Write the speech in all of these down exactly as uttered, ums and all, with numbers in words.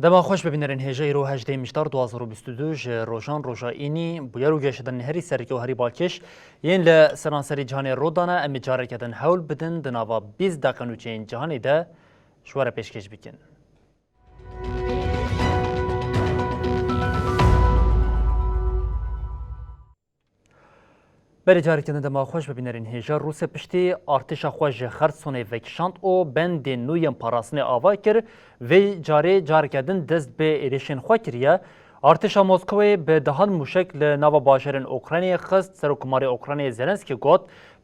Dema xweş bibînerin hêja îro hejdeh Mijdar du hazar û bîst û du ji rojan roja înî bûyer û geşedan herî sereke û herî balkêş yên li seranserî cihanê rû dane. Em ê careke din hewl bidin di nava bîst deqe nûçeyên cihanê de ji we re pêşkêş bikin. Berê careke din dema xweş bibînerin hêja. Rûsya piştî artêşa xwe ji Xersonê vekişand û bendên nû yên parastinê ava kir. Vê carê careke din dest bi êrişên xwe kiriye. Artêşa Moskowê bi dehan mûşek li nava bajarên Ukraynayê xist. Serokkomarê Ukraynayê Zelenskî got,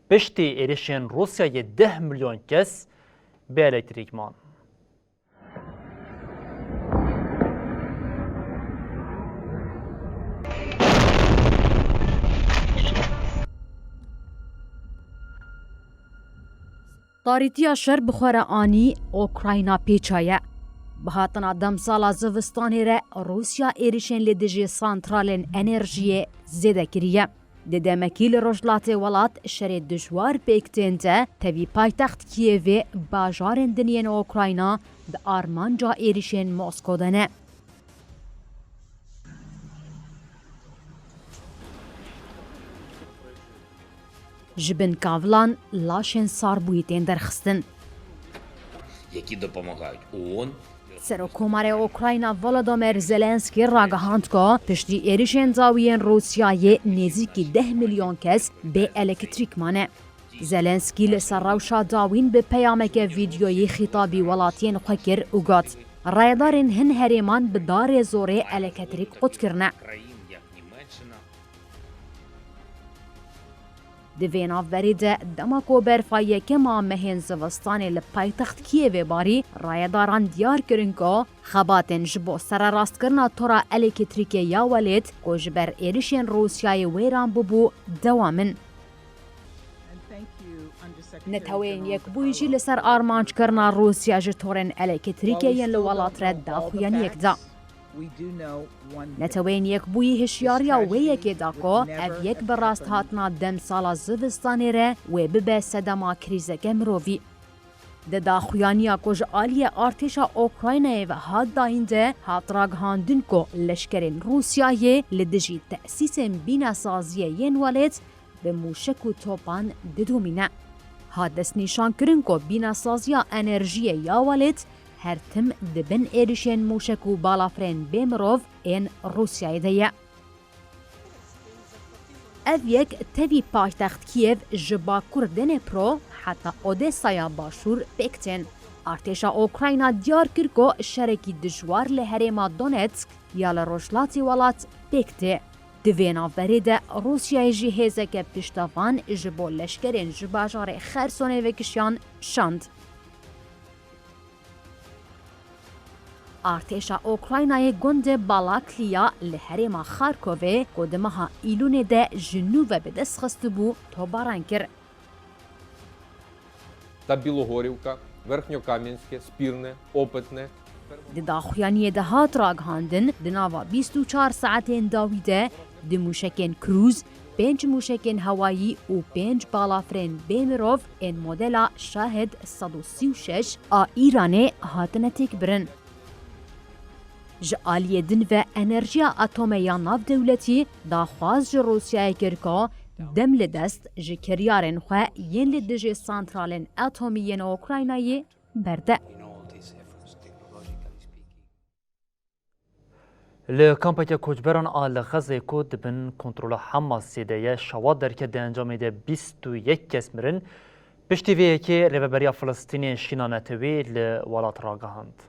piştî êrişên Rûsyayê deh milyon kes bê elektrîk man. Tarîtiya şer bi xwe re anî Ukrayna pêça ye. Bi hatina demsala zivistanê re Rûsya êrişên li dijî santralên enerjiyê zêde kiriye. Di demekî li rojhilatê welat şerê dijwar pêk tên de, tevî paytext Kîevê bajarên din yên Ukrayna di armanca êrişên Mosko de ne. Ji bin kavilan laşên sarbûyî tên derxistin. Які допомагають ООН. Serokkomarê Ukrayna Volodymyr Zelenskî ragihand ku piştî êrişên dawî yên Rûsyayê nêzîkî deh milyon kes bê elektrîk mane. Zelenskî li ser rewşa dawîn bi peyameke vîdyoyî xîtabî welatiyên xwe kir û got, rayedarên hin herêman bi darê zorê elektrîk qut kirine. Di vê navberê de, dema ku berfa yekem a mehên zivistanê li paytext Kîevê barî, rayedaran diyar kirin ku xebatên ji bo sererastkirina tora elektrîkê ya welêt ku ji ber êrişên Rûsyayê wêran bûbû, dewam in. Neteweyên Yekbûyî jî li ser armanckirina Rûsya ji torên elektrîkê yên li welat re daxuyaniyek da. Neteweyên Yekbûyî hişyariya wê yekê da ku ev yek bi rast hatina demsala zivistanê re wê bibe sedema krîzeke mirovî. Di daxuyaniya ku ji aliyê artêşa Ukraynayê ve hat dayîn de hat ragihandin ku leşkerên Rûsyayê li dijî tesîsên bînesaziyê yên welêt bi mûşek û topan didomîne. Hat destnîşankirin ku bînesaziya enerjiyê ya welêt her tim di bin êrişên mûşek û balafirên bê mirov ên Rûsyayê de ye. Ev yek tevî paytext Kîev ji bakur Dnipro heta Odesaya başûr pêk tên. Artêşa Ukrayna diyar kir ku şerekî dijwar li herêma Donetsk ya li rojhilatê welat pêk tê. Di vê navberê de Rûsyayê jî hêzeke piştevan ji bo leşkerên ji bajarê Xersonê vekişiyan şand. Artêşa Ukraynayê gundê Balakliya li herêma Xarkovê ku di meha Îlûnê de ji nû ve bi dest xistibû, tobaran kir. Та Білогорівка, Верхньокам'янське, Спірне, Опитне. Di daxuyaniyê de hat ragihandin, di nava bîst û çar saetên dawî de du mûşekên Cruise, pênc mûşekên hewayî û pênc balafirên bê mirov ên modela Şahid sed û sî û şeş a Îranê hatine têkbirin. Ji aliyê din ve Enerjiya Atome ya Navdewletî daxwaz ji Rûsyayê kir ku dem li dest ji kiryarên xwe yên li dijî santralên atomî yên Ukraynayê berde. Li kampeke koçberan a li Xezê ku di bin kontrola Hamasê de ye, şewat derket, di encamê de bîst û yek kes mirin. Piştî vê yekê Rêveberiya Filistînê şîna netewî li welat ragihand.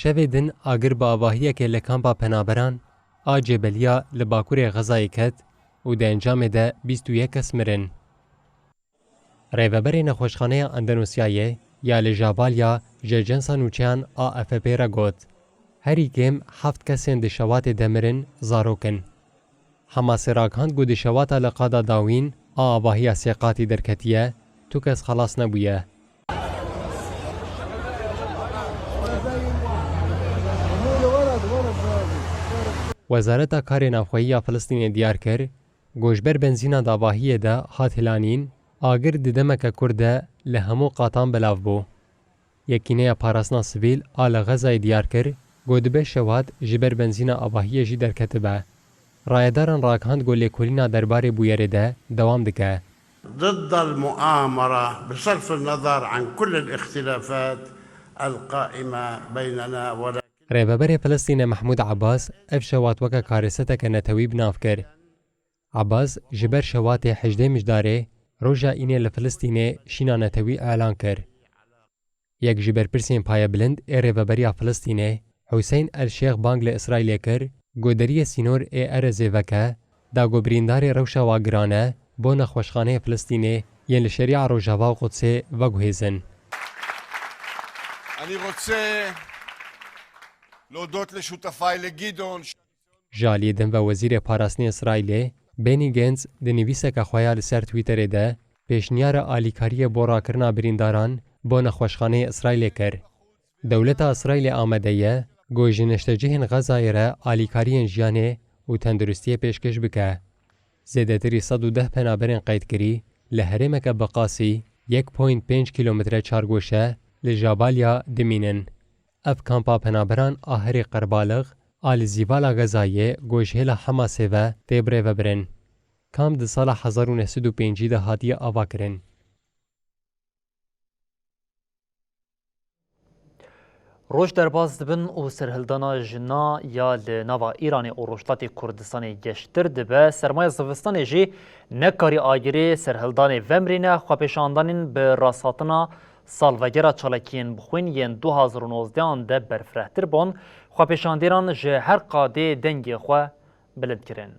Şevê din agir bi avahiyekê li kampa penaberan a Cebeliya li bakurê Xezayê ket û di encamê de bîst û yek kes mirin. Rêveberê Nexweşxaneya Endonesyayê ya li Jabalya ji Ajansa Nûçeyan A F P re got, herî kêm heft kesên di şewatê de mirin zarok in. Hamasê ragihand ku di şewata li qada dawîn a avahiya sê qatî derketiye, tu kes xelas nebûye. Wezareta Karê Navxweyî ya Filistînê diyar kir, ku ji ber benzîna di avahiyê de hat hilanîn, agir di demeke kurt de li hemû qatan belav bû. Yekîneya Parastina Sivîl a li Xezayê diyar kir, ku dibe şewat ji ber benzîna avahiyê jî derketibe. Rayedaran ragihand ku lêkolîna derbarê bûyerê de dewam dike. ضد المؤامرة بصرف النظر عن كل الاختلافات القائمة بيننا، ولكن. Rêveberê Filistînê Mehmûd Ebas ev şewat weke karêseteke netewî bi nav kir. Ebas ji ber şewatê hejdê Mijdarê roja înê li Filistînê şîna netewî elan kir. Yek ji berpirsên payebilind ê Rêveberiya Filistînê Hûseyn El Şêx bang li Îsraîlê kir, ku deriyê sînor ê Erezê veke, da ku birîndarê rewşa wa giran e bo nexweşxaneyê Filistînê yên li Şeriya Rojava û Qudsê veguhêzin. אני רוצה להודות לשותפיי לגדעון. Ji aliyê din ve Wezîrê Parastinê Îsraîlê Benny Gantz di nivîseke xwe ya li ser Twitterê de pêşniyara alîkariyê bo rakirina birîndaran bo nexweşxaneyê Îsraîlê kir. Dewleta Îsraîlê amade ye ku ji neştecihên Xezayê re alîkariyên jiyanê û tenduristiyê pêşkêş bike. Zêdetirî sed û deh penaberên qeydkirî li herêmeke bi qasî yek point pênc kîlometre çargoşe li Jabalya dimînin. Ev kampa penaberan a herê qerbalix a li Zîvala Xezayê ku ji hêla Hamasê ve tê birêvebirin. Kam di sala hezar û neh sed û pêncî de hatiye avakirin. Roj derbas dibin û serhildana jina ya li nava Îranê û Rojhilatê Kurdistanê geştir dibe. Sermaya zivistanê jî nekarî agirê serhildanê vemirîne, xwepêşandanên bi rasthatina salvegera çalakiyên bixwîn yên du hazar û nozdehan de berfirehtir bûn, xwepêşandêran ji her qadê dengê xwe bilind kirin.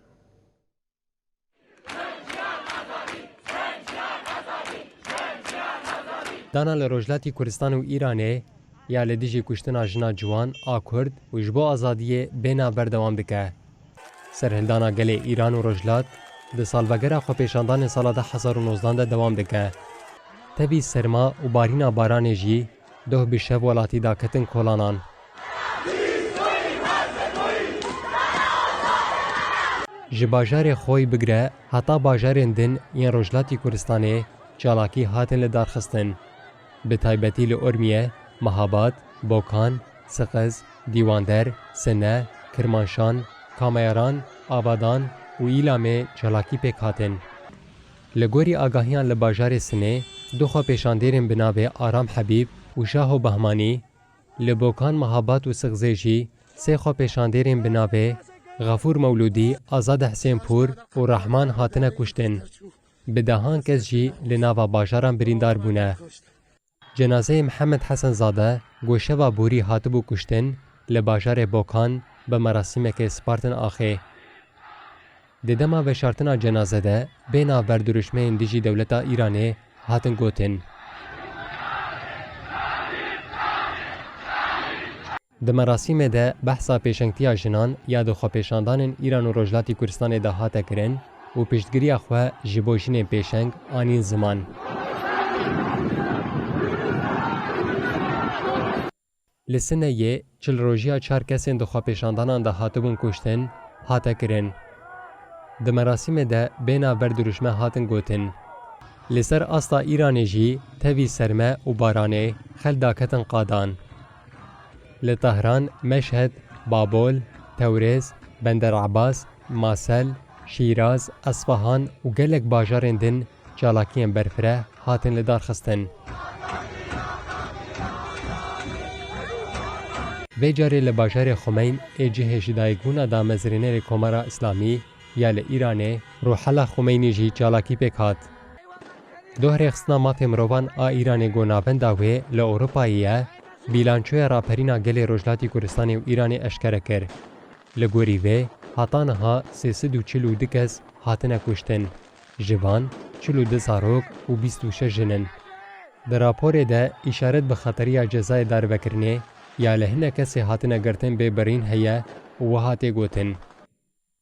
Dana li Rojhilatî Kurdistan û Îranê ya li dijî kuştina jina ciwan a Kurd û ji bo azadiyê bê navber dewam dike. Serhildana gelê Îran û Rojhilat di salvegera xwepêşandanên sala du hezar û nozdan de dewam dike. Tevî serma û barîna baranê jî doh bi şev welatî daketin kolanan. Ji bajarê Xoy bigire heta bajarên din yên Rojhilatî Kurdistanê çalakî hatin lidarxistin. Bi taybetî li Urmiye, Mehabad, Bokan, Siqiz, Dîwander, Sine, Kirmanşan, Kameyaran, Abadan û Îlamê çalakî pêk hatin. Li gorî agahiyan li bajarê Sinê, du xwepêşandêrên bi navê Aram Hebîb û Şaho Bahmanî, li Bokan Mehabad û Siqzê jî sê xwepêşandêrên bi navê Xefûr Mewlûdî, Azad Hisênpûr û Rehman hatine kuştin. Bi dehan kes jî li nava bajaran birîndar bûne. Cenazeyê Mihemed Hesen Zade ku şeva borî hatibû kuştin, li bajarê Bokan bi merasîmekê spartin axê. Di dema veşartina cenaze de bê navber dirûşmeyên dijî dewleta Îranê hatin gotin. Di merasîmê de behsa pêşengtiya jinan ya di xwepêşandanên Îran û Rojhilatî Kurdistanê de hate kirin û piştgiriya xwe ji bo jinên pêşeng anîn ziman. Li Sineyê çil rojiya çar kesên di xwepêşandanan de hatibûn kuştin, hate kirin. Di merasîmê de bê navber dirûşme hatin gotin. Li ser asta Îranê jî tevî serme û baranê xelk daketin qadan. Li Tehran, Meşhed, Babol, Tewrêz, Bender Ebas, Masel, Şîraz, Esfahan û gelek bajarên din çalakiyên berfireh hatin lidarxistin. Vê carê li bajarê Xumeyn ê cihê ji dayikbûna damezrînerê Komara Îslamî ya li Îranê, Ruhela Xumeynî jî çalakî pêk hat. Doh rêxistina mafê mirovan a Îranê ku navenda wê li Ewropayê ye, bîlançoya raperîna gelê Rojhilatî Kurdistanê û Îranê eşkere kir. Li gorî vê, heta niha sê sed û çil û du kes hatine kuştin. Ji van çil û du zarok û bîst û şeş jin in. Di raporê de îşaret bi xeteriya cezayê darvekirinê ya li hinek kesê hatine girtin bê birîn heye û wiha tê gotin,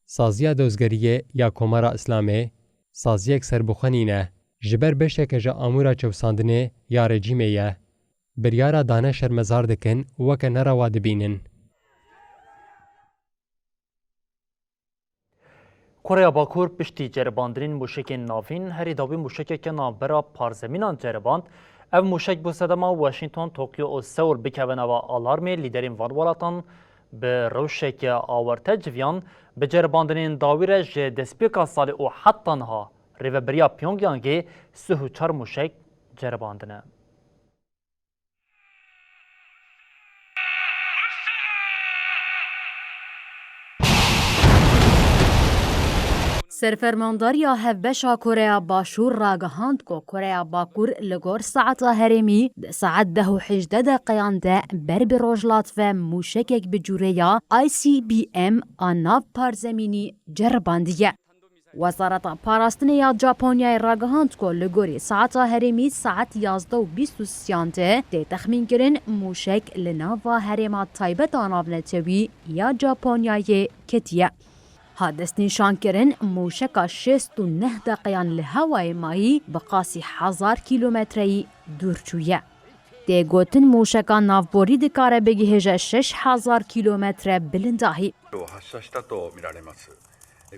Saziya dozgeriyê ya Komara Îslamê saziyek serbixwe nîne, ji ber beşeke ji amûra çewsandinê ya rejîmê ye. Biryara dane şermezar dikin û weke nerewa dibînin. Koreya Bakur piştî ceribandinên mûşekên navîn, herî dawî mûşekeke navbera parzemînan ceriband. Ev mûşek bû sedema Washington, Tokyo û Seul bikeve nava alarmê. Lîderên van welatan bi rewşeke awarte civiyan. Bi ceribandinên dawî re ji destpêka salê û heta niha rêveberiya Pyongyangê sih û çar mûşek ceribandine. Serfermandariya Hevbeşa Koreya Başûr ragihand ku Koreya Bakur li gor saeta herêmî di saet deh û hejdeh deqeyan de ber bi rojhilat ve mûşekek bi cûreya I C B M a nav parzemînî ceribandiye. Wezareta Parastinê ya Japonyayê ragihand ku li gorî saeta herêmî saet yazdeh û bîst û sêyan de tê texmînkirin mûşek li nava herêma taybet a navnetewî ya Japonyayê ketiye. Ha destnîşankirin, mûşeka şêst û neh deqeyan li hewayê mayî bi qasî hezar kîlometreyî dûr çûye. Tê gotin mûşeka navborî dikare bigihêje şeş hezar kîlometre bilindahî. を発射したとみられます。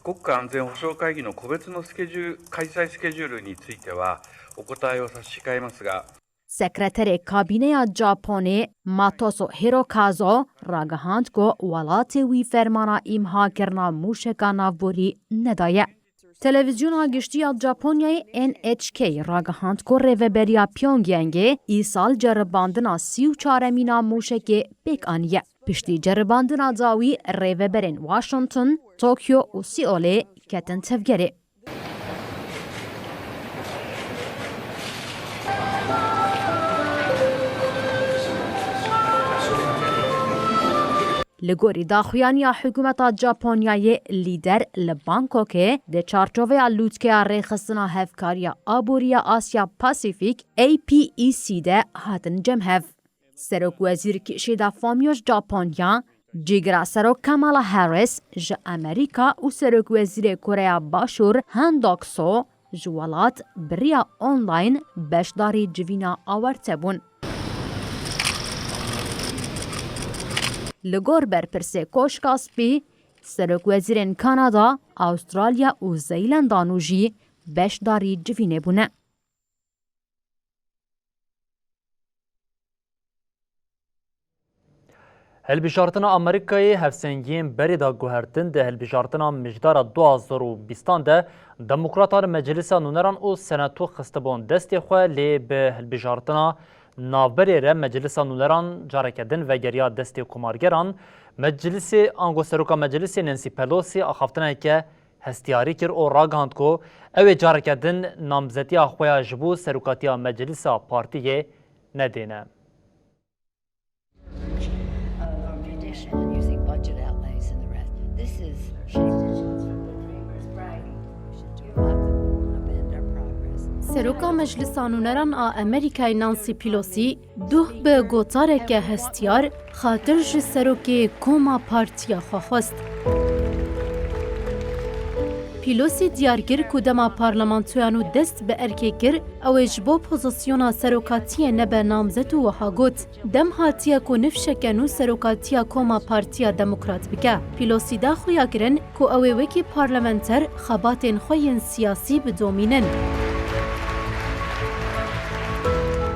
国家安全保障会議の個別のスケジュール、開催スケジュールについてはお答えを差し控えますが、 Sekreterê Kabîneya Japonê Matoso Hirokazo ragihand ku welatê wî fermana îmhakirina mûşeka navborî nedaye. Televîzyona Giştî ya Japonyayê N H K ragihand ku rêveberiya Pyongyangê îsal ceribandina sî û çaremîna mûşekê pêk aniye. Piştî ceribandina dawî rêveberên Washington, Tokyo û Seolê ketin tevgerê. Li gorî daxuyaniya hikûmeta Japonyayê, lîder li Bangkokê di çarçoveya lûtkeya rêxistina hevkariya aborî ya Asya Pasîfîk, A P E C, de hatin cem hev. Serokwezîr Kishida Fumio ji Japonya, cîgira serok Kamala Harris ji Amerîka û Serokwezîrê Koreya Başûr Han Duck-soo ji welat bi riya online beşdarî civîna awarte bûn. Li gor berpirsê Koşka Spî, serokwezîrên Kanada, Awustralya û Zeylenda nû jî beşdarî civînê bûne. Hilbijartina Amerîkayê hevsengiyên berê da guhertin. Di hilbijartina mijdara du hazar û bîstan de Demokratan Meclisa Nûneran û Senato xistibûn destê xwe, lê bi hilbijartina navberê re Meclisa Nûneran careke din vegeriya destê komargeran. Meclisê, ango Seroka Meclisê Nancy Pelosi axaftineke hestiyarî kir û ragihand ku ew ê careke din namzetiya xwe ya ji bo serokatiya Meclisa Partiyê nedêne. Seroka Meclisa Nûneran a Amerîkayê Nancy Pelosi duh bi gotareke hestiyar xatir ji serokê koma partiya xwe xwest. Pelosi diyar kir ku dema parlamentoya nû dest bi erkê kir, ew ê ji bo pozisyona serokatiyê nebe namzet û wiha got, dem hatiye ku nifşeke nû serokatiya koma Partiya Demokrat bike. Pelosi da xuyakirin ku ew ê wekî parlamenter xebatên xwe yên siyasî bidomînin.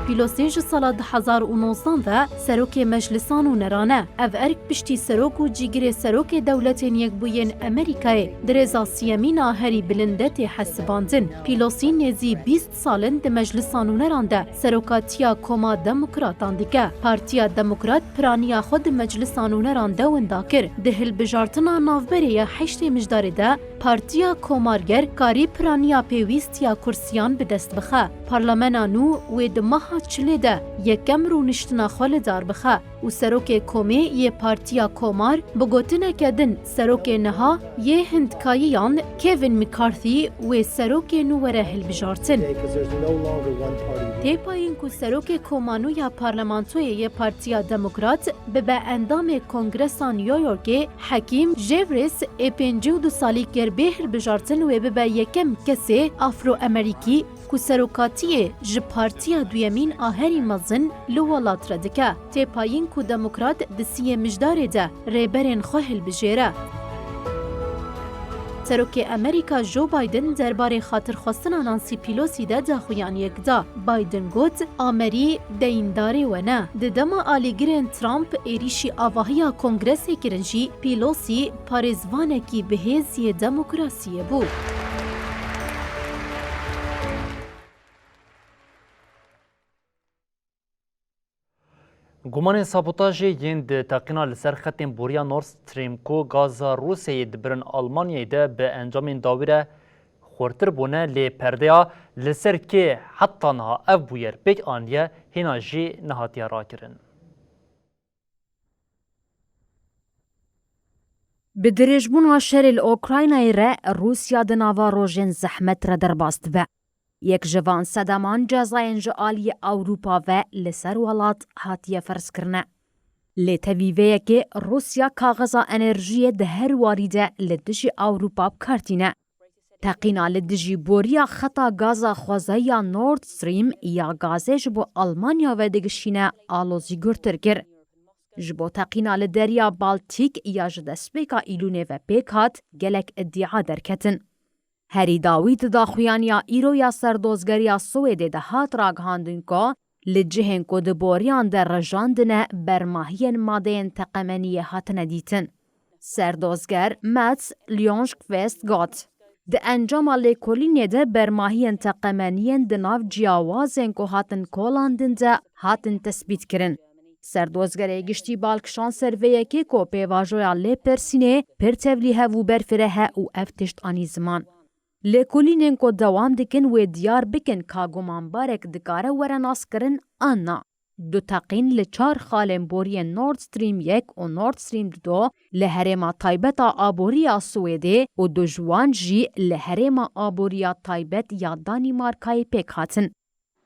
Pelosi ji sala du hezar û nozdan ve serokê Meclisa Nûneran e. Ev erk piştî serok û cîgirê serokê Dewletên Yekbûyên Amerîkayê di rêza siyemîn a herî bilind de tê hesibandin. Pelosi nêzî bîst sal in di Meclisa Nûneran de serokatiya Koma Demokratan dike. Partiya Demokrat piraniya xwe di Meclisa Nûneran de winda kir. Di hilbijartina navberê ya heştê Mijdarê de Partiya Komarger karî piraniya pêwîst ya kursiyan bi dest bixe. Parlemena nû wê di meha Çilê de yekem rûniştina xwe li dar bixe û serokê komê yê Partiya Komar bi gotineke din serokê niha yê Hindkayiyan Kevin McCarthy wê serokê nû were hilbijartin. Têpayîn ku serokê koma nû ya parlamentoyê yê Partiya Demokrat bibe endamê Kongresa New Yorkê, Hekîm Jeffries ê pêncî û du salî kir bê hilbijartin wê bibe yekem kesê Afro-Emerîkî ku serokatiyê ji partiya duyemîn a herî mezin li welat re dike. Têpayîn ku Demokrat di siyê Mijdarê de rêberên xwe hilbijêre. Serokê Amerîka Joe Biden derbarê xatirxwestina Nancy Pelosi de daxuyaniyek da. Biden got, "Amerî deyîndarê we ne." Di dema alîgirên Trump êrîşî avahiya Kongresê kirin jî, Pelosi parêzvanekî bihêz yê demokrasiyê bû. Gumanên sabotajê yên di teqîna li ser xetên boriya Nord Stream ku gaza Rûsyayê dibirin Almanyayê de bi encamên dawî re xurtir bûne, lê perdeya li ser kê heta niha ev bûyer pêk aniye, hêna jî nehatiye rakirin. Bi dirêjbûna şerê li Ukraynayê re Rûsya di nava rojên zehmet re derbas dibe. Yek ji van sedeman cezayên ji aliyê Ewropa ve li ser welat hatiye ferzkirine. Lê tevî vê yekê Rûsya kaxiza enerjiyê di her warî de li dijî Ewropa bi kar tîne. Teqîna li dijî boriya xeta gaza xwezaya Nord Stream ya gazê ji bo Almanya vedigişîne alozî gurtir kir. Ji bo teqîna li Derya Baltîk ya ji destpêka Îlûnê ve pêk hat, gelek îdia derketin. Herî dawî di daxuyaniya îro ya serdozgeriya Swêdê de hat ragihandin ku li cihên ku di boriyan de rijandine bermahiyên madeyên teqemeniyê hatine dîtin. Serdozger Mats Ljungqvist got, "Di encama lêkolînê de bermahiyên teqemeniyên di nav ciyawazên ku hatin kolandin de hatin tespîtkirin." Serdozgerê giştî bal kişand ser vê yekê ku pêvajoya lêpirsînê pir tevlîhev û berfireh e û ev tişt anî ziman. Lêkolînên ku dewam dikin wê diyar bikin ka gumanbarek dikare were naskirin an na. Du teqîn li çar xalên boriyên Nord Stream yek û Nord Stream du li herêma taybet a aboriya Swêdê û du ji wan jî li herêma aboriya taybet ya Danîmarkayê pêk hatin.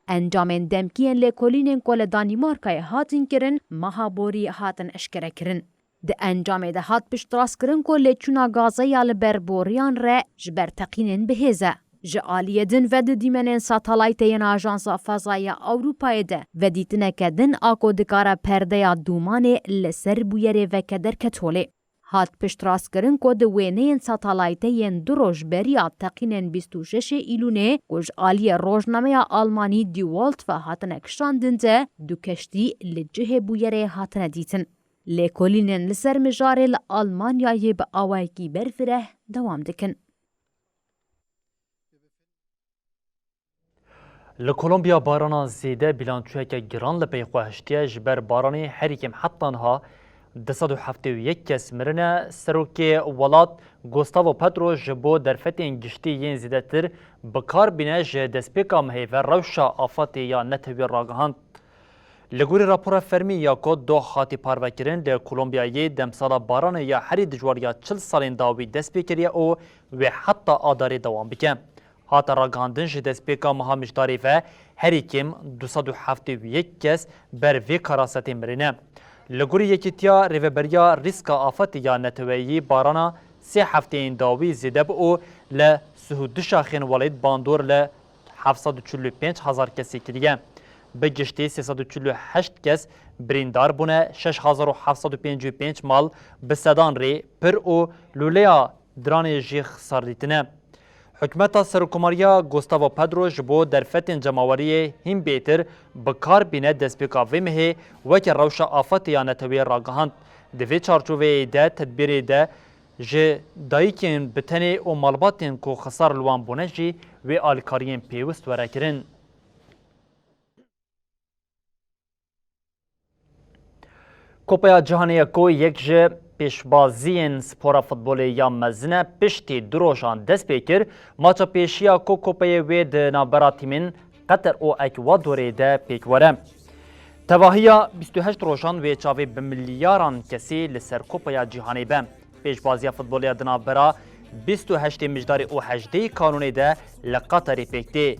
Encamên demkî yên lêkolînên ku li Danîmarkayê hatin kirin, meha borî hatin eşkerekirin. Di encamê de hat piştrastkirin ku lêçûna gazê ya li ber boriyan re ji ber teqînên bihêz e. Ji aliyê din ve di dîmenên satelaytê yên Ajansa Fezaya Ewropayê de vedîtineke din a ku dikare perdeya dûmanê li ser bûyerê veke derket holê. Hat piştrastkirin ku di wêneyên satelaytê yên du roj beriya teqînên bîst û şeşê Îlûnê ku ji aliyê rojnameya Almanî Die Welt ve hatine kişandin de du keştî li cihê bûyerê hatine dîtin. Lêkolînên li ser mijarê li Almanyayê bi awayekî berfireh dewam dikin. Li Kolombiya barana zêde bîlançoyeke giran li pey xwe hiştiye. Ji ber baranê herî kêm heta niha du sed û heftê û yek kes mirine. Serokê welat Gustavo Petro ji bo derfetên giştî yên zêdetir bi kar bîne ji destpêka mehê ve rewşa afatê ya netewî ragihand. Li gorî rapora fermî ya ku doh hatî parvekirin, li Kolombiyayê demsala baranê ya herî dijwar ya çil salên dawî dest pê kiriye û wê heta Adarê dewam bike. Hate ragihandin, ji destpêka meha Mijdarê ve herî kêm du sed û heftê û yek kes ber vê karasetê mirine. Li gorî Yekîtiya Rêveberiya Rîska Afetê ya Neteweyî, barana sê hefteyên dawî zêde bû û li sih û du şaxên welêt bandor li heft sed û çil û pênc hezar kesê kiriye. Bi giştî sê sed û çil û heşt kes birîndar bûne, şeş hezar û heft sed û pêncî û pênc mal bi sedan rê pir û lûleya diranê jî xisar dîtine. Hikûmeta Serokkomariya Gustavo Petro ji bo derfetên cemaweriyê hîn bêtir bi kar bîne destpêka vê mehê weke rewşa afetê ya neteweyê ragihand. Di vê çarçoveyê de tedbîrê de ji dayikên bi tenê û malbatên ku xisar li wan bûne jî wê alîkariyên pêwist were kirin. Kopeya Cîhanê ye ku yek ji pêşbaziyên spora futbolê ya mezin e, piştî du rojan dest pê kir. Maça pêşiya ku kopeyê wê di navbera tîmên Qeter û Ekwadorê de pêk were. Tevahiya bîst û heşt rojan wê çavê bi milyaran kesî li ser Kopaya Cîhanê be. Pêşbaziya futbolê ya di navbera bîst û heştê Mijdarê û hejdê Kanûnê de li Qeterê pêk tê.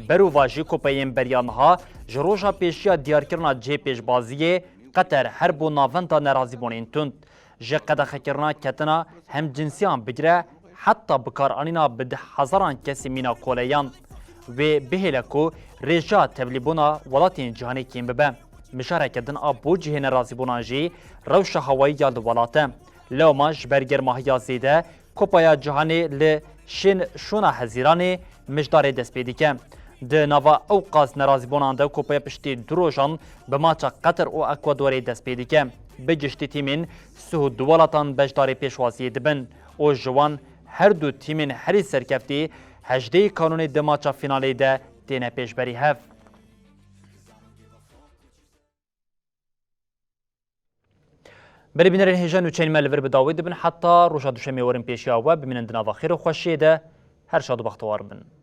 Berovajî Kopayên beriya niha ji roja pêşiya diyarkirina cihê pêşbaziyê Qeter her bo navenda nerazîbûnên tund. Ji qedexekirina ketina hemcinsiyan bigire heta bikaranîna bi deh hezaran kesî mîna koleyan. Wê bihêle ku rêjeya tevlîbûna welatên cîhanê kêm bibe. Mijareke din a bo cihê nerazîbûnan jî rewşa hewayî ya li welat e. Lewma ji ber germahiya zêde Kopaya Cîhanê li şên şûna Hezîranê Mijdarê dest pê dike. Di nava ew qas nerazîbûnan de Kopaya piştî du rojan bi maça Qeter û Ekwadorê dest pê dike. Bi giştî tîmên sih û du welatan beşdarî pêşwaziyê dibin û ji wan her du tîmên herî serkeftî hejdê Kanûnê di maça fînalê de têne pêşberî hev. Berê bînerên hêja nûçeyên me li vir bi dawî dibin heta roja duşemê werin pêşiya we bimînin di nava xêr û xweşiyê de. Her şad û bextewar bin.